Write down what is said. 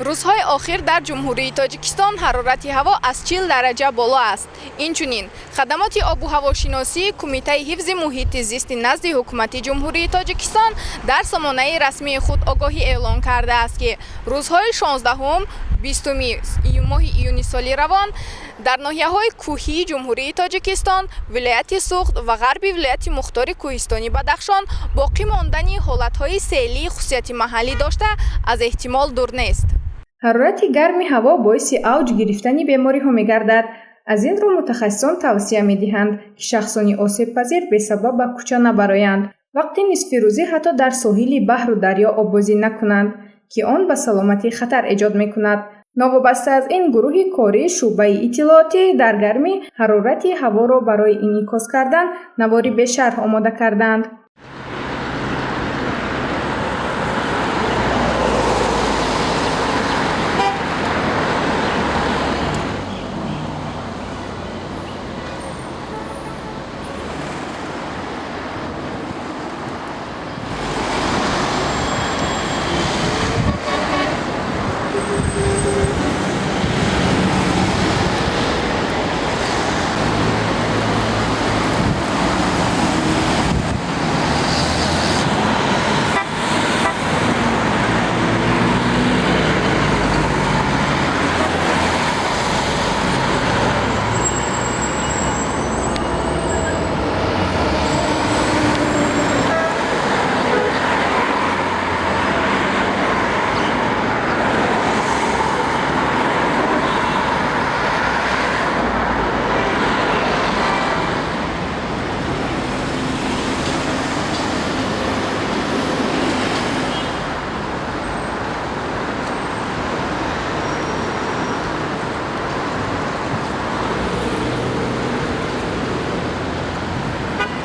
Рӯзҳои охир дар Ҷумҳурии Тоҷикистон ҳарорати ҳаво аз 40 дараҷа боло аст. Инчунин хадамоти обу ҳавошиносии Кумитаи ҳифзи муҳити зисти назди Ҳукумати Ҷумҳурии Тоҷикистон дар сомонаи расмии худ огоҳӣ эълон кардааст, ки рӯзҳои 16-ум, 20-уми моҳи июни соли равон дар ноҳияҳои кӯҳии Ҷумҳурии Тоҷикистон, вилояти Суғд ва ғарби вилояти мухтори кӯҳистони Бадахшон боқӣ мондани ҳолатҳои селии хусусияти маҳаллӣ дошта аз эҳтимол дур нест. Ҳарорати гарми ҳаво боиси авҷ гирифтани бемориҳо мегардад. Аз ин рӯ мутахассисон тавсия медиҳанд, ки шахсони осебпазир бесабаб ба кӯча набароянд. Вақти нисфирӯзӣ ҳатто дар соҳили баҳру дарё оббозӣ накунанд, ки он ба саломатӣ хатар эҷод мекунад. Новобаста аз ин, гурӯҳи кории шӯъбаи иттилоотӣ дар гармӣ ҳарорати ҳаворо барои инъикос кардан навори бешарҳ омода карданд.